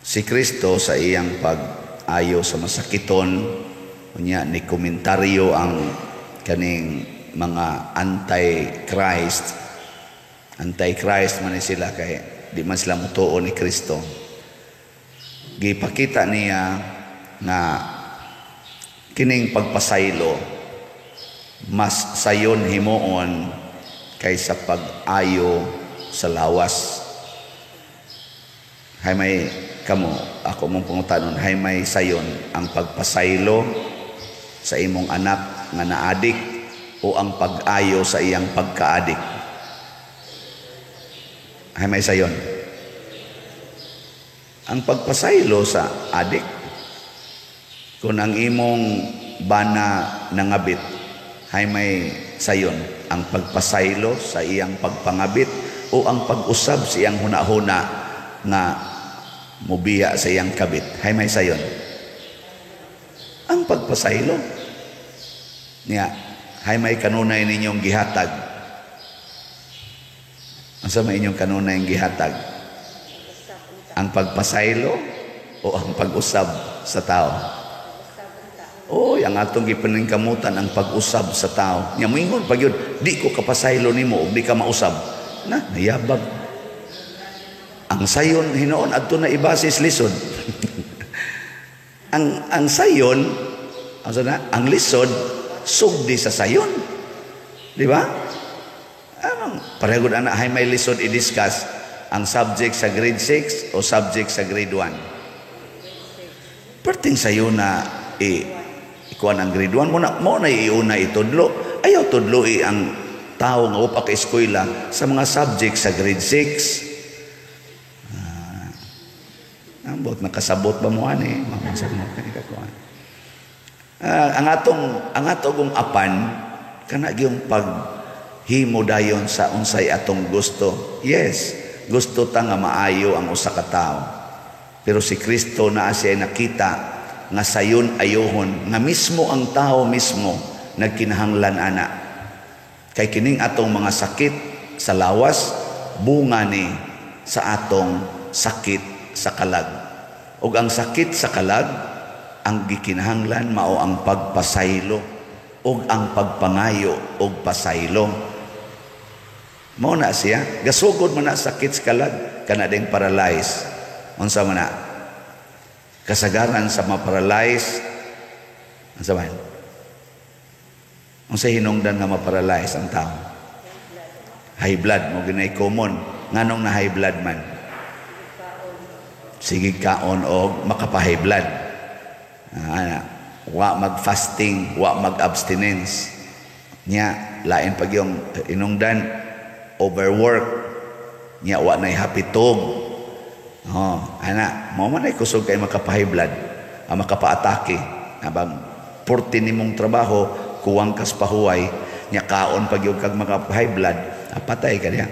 Si Kristo sa iyang pag-ayo sa masakiton, unya ni komentaryo ang kaning mga anti-Christ. Anti-Christ man ni sila kay di man sila mutuo ni Kristo. Gipakita niya nga kining pagpasaylo mas sayon himuon kaysa pag-ayo sa lawas. Hay may kamo, ako mong pangutanon, hay may sayon, ang pagpasaylo sa imong anak nga naadik o ang pag-ayo sa iyang pagkaadik? Hay may sayon? Ang pagpasaylo sa adik. Kung ang imong bana nangabit, hay may sayon, ang pagpasaylo sa iyang pagpangabit o ang pag-usab sa iyang hunahuna nga mubiya sa iyang kabit? Hay may sayon? Ang pagpasaylo niya. Hay may kanunay ninyong gihatag? Unsa may inyong kanunay gihatag, ang pagpasaylo o ang pag-usab sa tao? Oy, ang atong gipaningkamutan ang pag-usab sa tao. Nya moingon pag yun, "Di ko kapasaylo nimo og di ka mausab." Na, nayabag. Ang sayon hinuon adto na ibasis lisod. Ang sayon, asa na? Ang lisod sugdi sa sayon. Di ba? Anong pareho ana, hay may lisod i-discuss, ang subject sa grade 6 o subject sa grade 1? Perting sayo na i ikuan ang grade 1 mo na iuna itudlo. Ayaw tudlo ang tao nga upa ka eskwela sa mga subject sa grade 6. Ambot, nakasabot ba mo ani? Mamasag mo kani kakuan. Ang atong apan kana gyung pag himo dayon sa unsay atong gusto. Yes, gusto ta nga maayo ang usa ka tawo. Pero si Kristo naa siya nakita nga sayon ayohon nga mismo ang tao mismo nagkinahanglan ana. Kay kining atong mga sakit sa lawas, bunga ni sa atong sakit sa kalag. Ug ang sakit sa kalag, ang gikinahanglan mao ang pagpasaylo ug ang pagpangayo og pasaylo. Mao na siya, gasugod man na sakit sa kalag, kana ding paralyze. Unsa man na? Kasagaran sa ma-paralyze, unsa man? Unsa hinungdan nga ma-paralyze ang tao? High blood mo ginay common. Nganong na high blood man? Sige kaon og makapa-high blood. Wa mag-fasting, wa mag-abstinence. Nya, lain pag yung inungdan, overwork. Nya, wa na'y happy tog. Oh, ana, mo man ay kusog kay makapa-high blood, ang makapa-atake. Habang purti nimong trabaho, kuwang kas pahuway, nya kaon pag yung kag makapa-high blood, patay ka niya.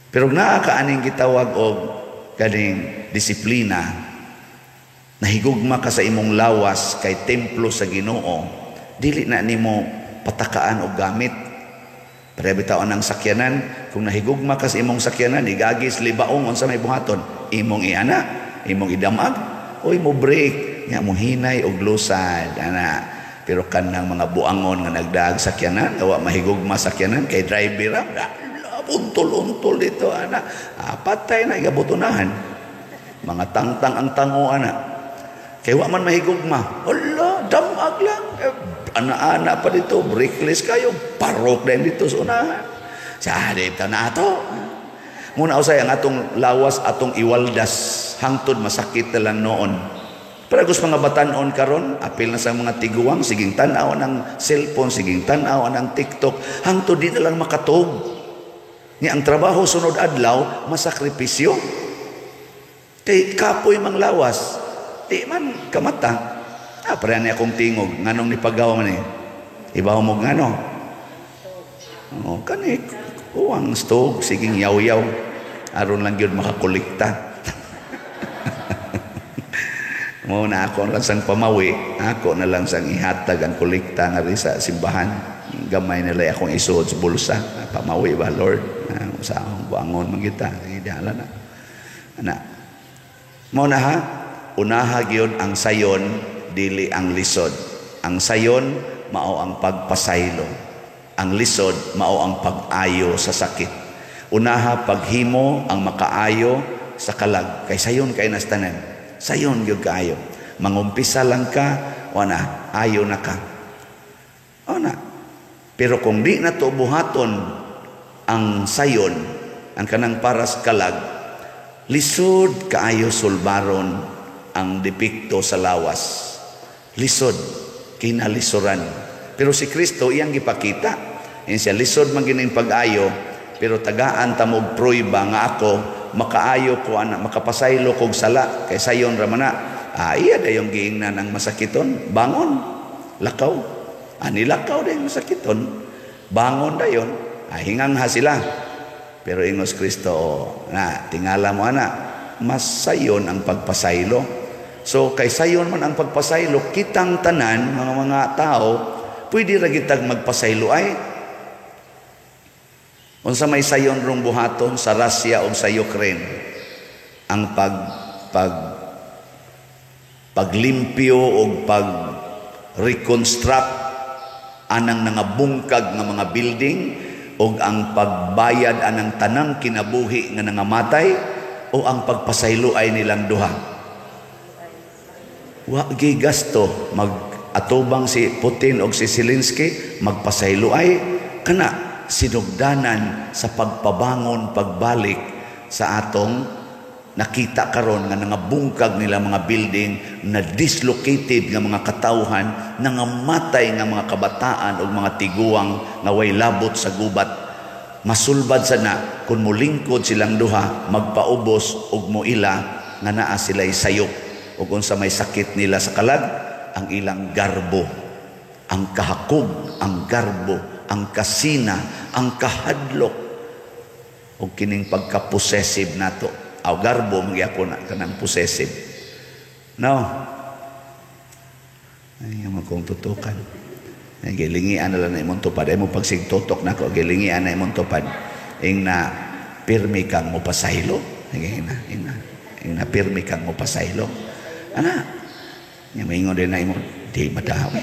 Pero naa ka aning gitawag og kaning disiplina, nahigugma ka sa imong lawas kay templo sa Ginoo, dili na nimo patakaan og gamit. Pareha bitaw ang sakyanan, kung nahigugma ka sa imong sakyanan, igagis libaong, unsa may buhaton? Imong iana, imong idamag, o imo brake, nya mo hinay og lusad, ana. Pero kanang mga buangon nga nagdaag sakyanan, wa mahigugma sakyanan kay driver ra, untol-untol dito ana. Patay na igabutunahan. Mga tangtang ang tango ana. Kay wa man mahigugma. Hala, damag lang. Eh, ana-ana pa dito, brakeless kayo, parok din dito sa unahan. Sa dito na ato. Muna usay ang atong lawas atong iwaldas hangtod masakit na lang noon. Pero gusto mga batanon karon, apil na sa mga tiguang, siging tan-aw ng cellphone, siging tan-aw ng TikTok, hangtod di na lang makatog. Ni ang trabaho sunod adlaw, masakripisyo. Kay kapoy mang lawas, di man kamata. Pareha ni akong tingog, nganong ni paggawa man eh. Ibaw mo ngano. Oh, kani kuwang stog, siging yaw-yaw. Aron lang gyud makakolekta. Mo na ako lang sang pamawi, ako na lang sang ihatag ang kolekta nga sa simbahan. Gamay nila akong isuod sa bulsa. Pamawi ba, Lord? Sa akong buangon man kita. Idahala na. Ana. Mao na ha, unaha gyud ang sayon, dili ang lisod. Ang sayon mao ang pagpasaylo. Ang lisod mao ang pag-ayo sa sakit. Unaha paghimo ang makaayo sa kalag kay sayon kay nas tanan. Sayon gyud kaayo. Mangumpisa lang ka, wana ayo na ka. Ona. Pero kung di na to buhaton ang sayon, ang kanang para sa kalag, lisod kaayo sulbaron ang depekto sa lawas. Lisod, kinalisuran. Pero si Kristo iyang gipakita. Yan siya, lisod man gining pag-ayo, pero tagaan ta mo'g prueba nga ako makaayo ko ana, makapasaylo kog sala kay sayon ra man na. Ah, iya dayong giingnan ang masakiton, bangon, lakaw. Ani lakaw dayong masakiton, bangon dayon. Ah, hingangha sila. Pero ingos Kristo, oh, na tingala mo ana, mas sayon ang pagpasaylo. So kay sayon man ang pagpasaylo, kitang tanan mga tao pwede ra gitag magpasaylo ay. Unsa may sayon rong buhaton sa Russia o sa Ukraine? Ang pag pag paglimpyo o pag reconstruct anang nangabungkag nga mga building o ang pagbayad anang tanang kinabuhi nga nangamatay o ang pagpasaylo ay nilang duha. Wa gi gasto mag-atubang si Putin og si Zelensky, magpasaylo ay kana sinugdanan sa pagpabangon pagbalik sa atong nakita karon nga nangabungkag nila mga building na dislocated nga mga katawhan, nangamatay nga mga kabataan o mga tiguang nga way labot sa gubat. Masulbad sana kung mulingkod silang duha, magpaubos og moila nga naa sila'y sayop o kung sa may sakit nila sa kalag, ang ilang garbo, ang kahakog, ang garbo, ang kasina, ang kahadlok o kining pagka-possessive nato. Aw garbo magyapon na kanang possessive. No. Ay, yung akong tutukan. Ay, gilingian na lang na imong tupad. Ay mo pagsigtutok na ko, gilingian na imong tupad. Ing na pirmi kang mopasaylo. Ay, ing na, ing na, ing na pirmi kang mopasaylo. Ana, nga maingon din na imo, di madawi.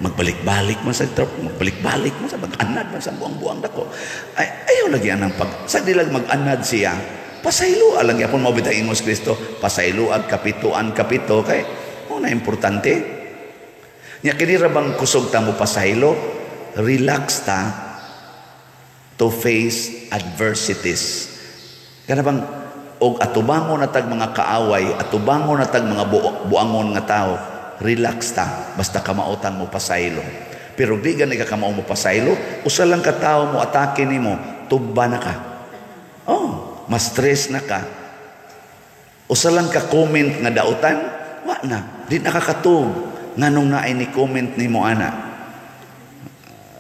Magbalik-balik man sa trap, magbalik-balik man sa mag-anad man sa buang-buang dako. Ay, ayaw lagi anang pag, sa di lang mag-anad siya, pasaylo alang yapon mo bitang ingos Kristo, pasaylo ag kapituan kapito kay mo na importante. Nya kini ra bang kusog ta mo pasaylo, relax ta to face adversities. Kana bang og atubangon na tag mga kaaway, atubangon na tag mga buangon nga tao, relax ta basta kamaotan mo pasaylo. Pero di gani ka kamao mo pasaylo, usa lang ka tawo mo atake nimo, tubba na ka. Oh, ma-stress na ka. Usa lang ka comment nga dautan, wa na, di nakakatug nganong naay ni comment nimo ana.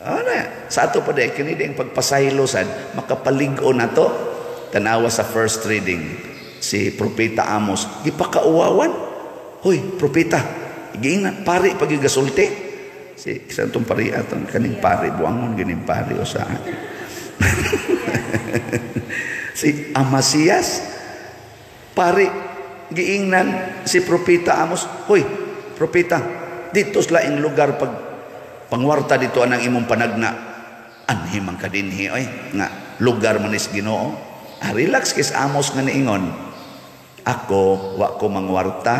Ana, sa ato pa di kini ding pagpasaylo sad makapalig-on nato. Tanawa sa first reading si Propeta Amos, gipakauwawan. Hoy, propeta, giingnan pari pagigasulti. Si isang tong pari atong kaning pari buangon gining pari o sa si Amasias pari giingnan si Propeta Amos, hoy, propeta, dito sa laing lugar pag pangwarta dito anang imong panagna. Anhi man ka dinhi oy nga lugar man is Ginoo. Ah, relax kis Amos nga niingon. Ako wa ko mangwarta,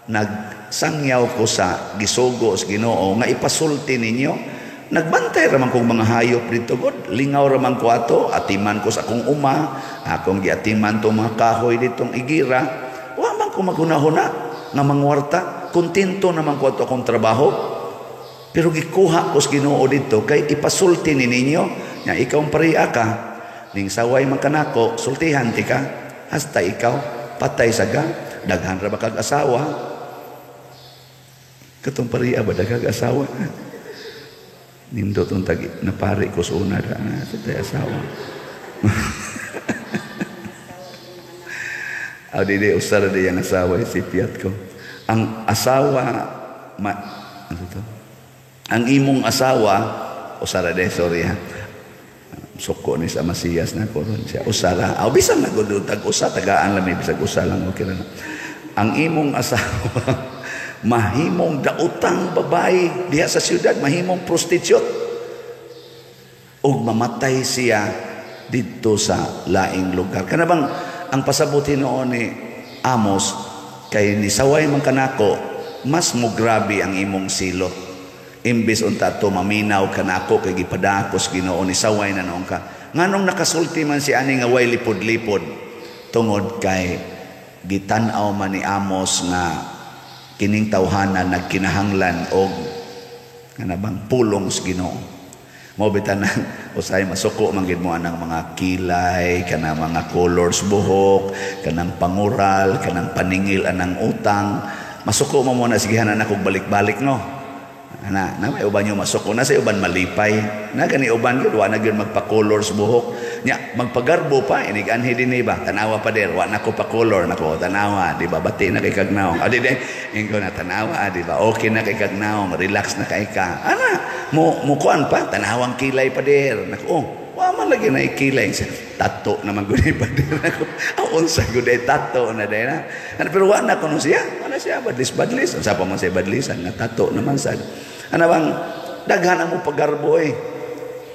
nagsangyaw ko sa gisugo sa Ginoo nga ipasulti ninyo. Nagbantay ra man kong mga hayop dito god, lingaw ra man ko ato, atiman ko sa akong uma, akong giatiman tong mga kahoy ditong igira. Wa man ko maghunahuna nga mangwarta, kontento naman ko ato akong trabaho. Pero gikuha ko sa Ginoo dito kay ipasulti ni ninyo nga ikaw ang pariya ka, ning saway man kanako, sultihan ti ka, hasta ikaw patay saga, daghan ra ba kag asawa? Katong pariya ba daghang asawa? Nindot ang tagi na pari ko sa una na sa tay asawa. Aw di di usara di yang asawa si piat ko. Ang asawa ma, ano to? Ang imong asawa usara di, sorry ha. Suko ni sa Masiyas na ko ron siya. Usa ra. Aw, bisan na gud tag usa, tagaan lang, bisag usa lang, okay ra na. Ang imong asawa mahimong daotang babae diha sa siyudad, mahimong prostitute. Ug mamatay siya didto sa laing lugar. Kana bang ang pasabot hinuon ni Amos, kay nisaway man kanako, mas mo grabe ang imong silot. Imbis unta to maminaw kanako kay gipadakos Ginoo, ni saway na noon ka. Nganong nakasulti man si ani nga way lipod-lipod? Tungod kay gitan-aw man ni Amos nga kining tawhana nagkinahanglan og kana bang pulong sa Ginoo. Mo bitan na usahay masuko man gid mo anang mga kilay, kanang mga colors buhok, kanang pangural, kanang paningil anang utang. Masuko mo na sigihan na kog balik-balik, no. Ana, na may uban nyo masuko na sa uban malipay. Na gani uban gyud wa na gyud magpa-colors buhok. Nya magpagarbo pa inig anhi dinhi ba. Tanawa, pader, wa na ko pa-color nako, tanawa, di ba? Bati na kay kagnaong. Adi di ingon na tanawa, di ba? Okay na kay kagnaong, relax na kay ka. Ana, mo mo kuan pa, tanawang kilay, pader. Nako, oh, wa man lagi na kilay. Tato naman gud pader nako. Aw, unsa gud ay tato na day na. Ano, pero wa na kuno siya. Wa na siya badlis badlis. Unsa pa man siya badlisan nga tato naman sa. Ano bang daghan ang mo pagarbo eh.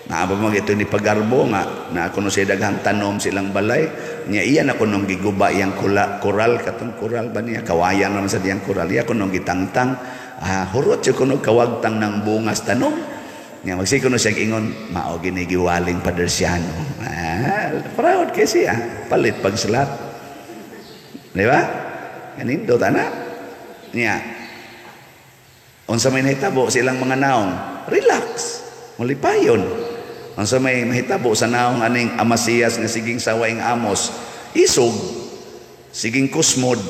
Naa ba mga ito ni pagarbo nga na kuno siya daghang tanom silang balay niya, iya na kunong giguba iyang kula, koral, katong koral ba niya, kawayan naman sa diyang koral, iya kunong gitangtang, ah, hurot siya kuno kawagtang ng bungas tanom niya. Magsi kuno siya ingon mao gini giwaling padersyano. Ah, proud kay siya, palit pagsalat, di ba? Kanindot ana niya. Unsa may nahitabo sa ilang mga naong, relax, malipayon. Unsa may mahitabo sa naong aning Amasías nga siging saway ang Amos, isog, siging kusmod,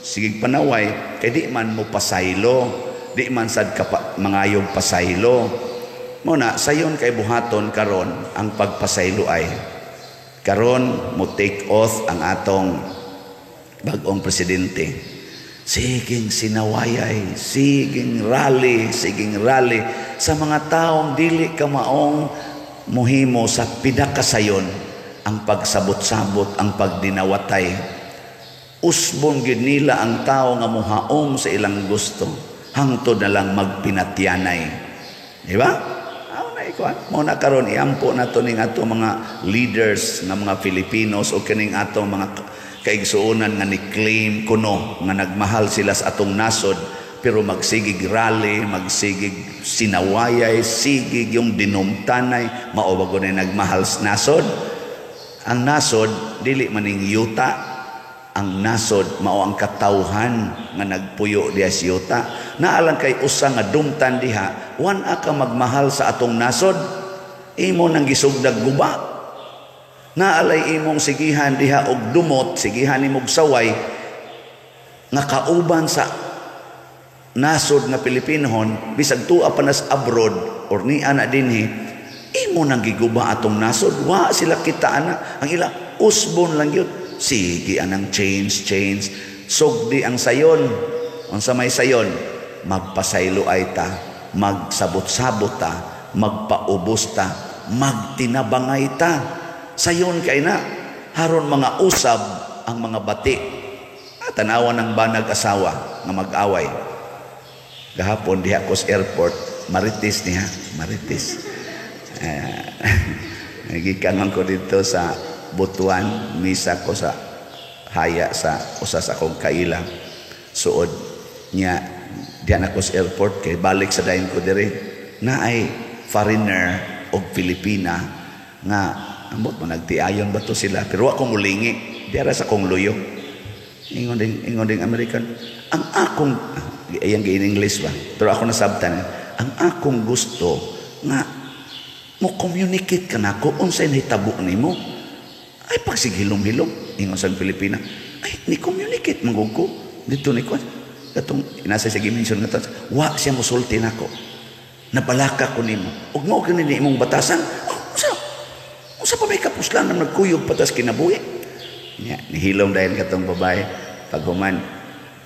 siging panaway, kay di man mo pasaylo, di man sad ka pa, mangayog pasaylo. Mo na sayon kay buhaton karon ang pagpasaylo ay. Karon mo take oath ang atong bag-ong presidente. Siging sinawayay, siging rally, siging rally sa mga taong dili ka maong muhimo sa pinakasayon ang pagsabot-sabot, ang pagdinawatay. Usbon gid nila ang tao nga muhaom sa ilang gusto, hangtod na lang magpinatyanay. Di ba? Aw na ikuan. Mao na karon iampo nato ning ato mga leaders nga mga Filipinos o kining atong mga kaigsuonan nga ni-claim kuno nga nagmahal sila sa atong nasod, pero magsigig rally, magsigig sinawayay, sigig yung dinumtanay, mao ba gud nagmahal sa nasod? Ang nasod dili maning yuta. Ang nasod mao ang katawhan nga nagpuyo diha sa yuta. Naalang kay usa nga dumtan diha, wan ka magmahal sa atong nasod, imo nang gisugdag guba. Naalay imong sigihan diha og dumot, sigihan nimog saway nga kauban sa nasod nga Pilipinohon, bisag tuwa pa nas abroad or niya na dinhi, imo nang giguba atong nasod. Wa sila kita ana, ang ila usbon lang yun. Sige anang change, change. Sugdi ang sayon. Unsa may sayon? Magpasaylo ay ta, magsabot-sabot ta, magpaubos ta, magtinabangay ta. Sayon kay na haron mga usab ang mga bati. Ah, tanawan ng banag asawa nga mag-away. Gahapon diha ko sa airport, marites niya, marites. Gikan man ko dito sa Butuan, misa ko sa haya sa usa sa akong kaila. Suod niya diha na ko sa airport kay balik sa dayon ko diri. Naay foreigner og Pilipina nga ambot mo nagtiayon ba to sila, pero wa ko mulingi diara sa akong luyo. Ingon ding American, ang akong ayang gi in English ba, pero ako nasabtan, ang akong gusto nga mo communicate ka nako unsay nahitabo nimo. Ay pagsighilom-hilom ingon sa Pilipina, ay ni communicate man ko dito ni ko katong nasa sa gimension nga wa siya mosulti nako, napalaka ko nimo ug mao kini imong batasan. Oh, unsa unsa pa may kapuslan na nagkuyog patas kinabuhi nya? Nihilom dahil katong babae. Paghuman,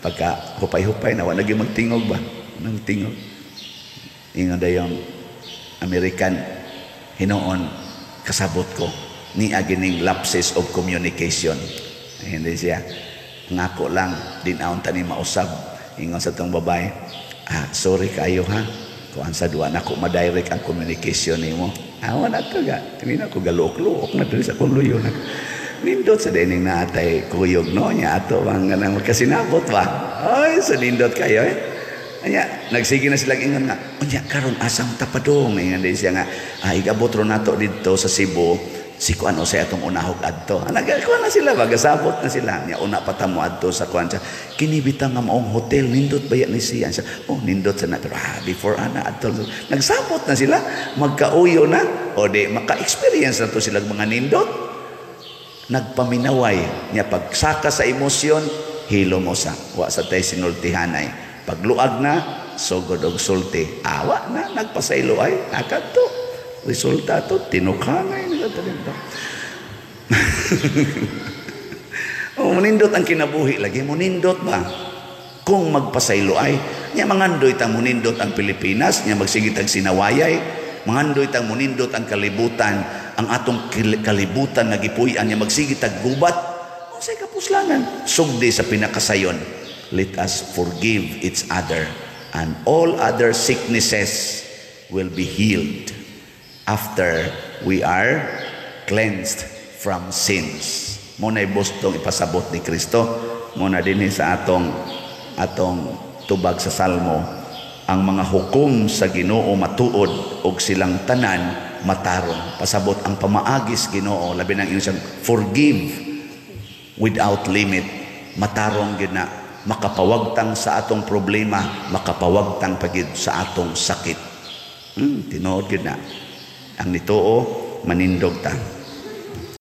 pagka hupay-hupay na, wa nagi magtingog ba nang tingog, ingon dayong American, hinuon Kasabot ko ni agining lapses of communication. Hindi siya ngako lang din aon tani mausab. Ingon sa tong babae, "Ah, sorry kayo ha, kuan sa duwa nako ma-direct ang communication nimo." Awa na to ga hindi na ko galuok-luok na diri sa akong luyo na. Nindot sa dining naatay kuyog, no? Nya ato bang kanang magkasinabot ba? Ay, sa nindot kayo eh. Anya, nagsige na sila ingon nga, "Unya karon asam ta padung?" Ingon din siya nga, "Ah, igabot ro nato didto sa Cebu, si kuan o sa atong unahog adto." Kuan na sila ba, gasabot na sila. Nya una pa ta mo adto sa kuan siya. "Kini bitang nga maong hotel, nindot ba ni siya?" Siya, "Oh, nindot sa na." Pero ah, before ana adto. Nagsabot na sila, magkauyo na. O di, maka-experience na to sila mga nindot. Nagpaminaway. Nya pagsaka sa emosyon, hilo mo sa. Wa sa tay sinultihanay. Pagluag na, sugod og sulti. Awa na, nagpasaylo ay, akadto. Resulta to, tinukanay na dito. Oh, munindot ang kinabuhi lagi, munindot ba? Kung magpasaylo ay, nya mangandoy tang munindot ang Pilipinas, nya magsige tag sinawayay, mangandoy tang munindot ang kalibutan, ang atong kalibutan nga gipuy-an, nya magsige tag gubat, unsay kapuslanan? Sugdi sa pinakasayon. Let us forgive each other and all other sicknesses will be healed after we are cleansed from sins. Muna bustong ipasabot ni Kristo. Muna dinhi sa atong atong tubag sa Salmo, ang mga hukom sa Ginoo matuod og silang tanan matarong. Pasabot ang pamaagis Ginoo, labi nang ingon siyang forgive without limit, matarong gyud na, makapawagtang sa atong problema, makapawagtang pagid sa atong sakit. Tinuod gyud na. Ang nituo manindog ta.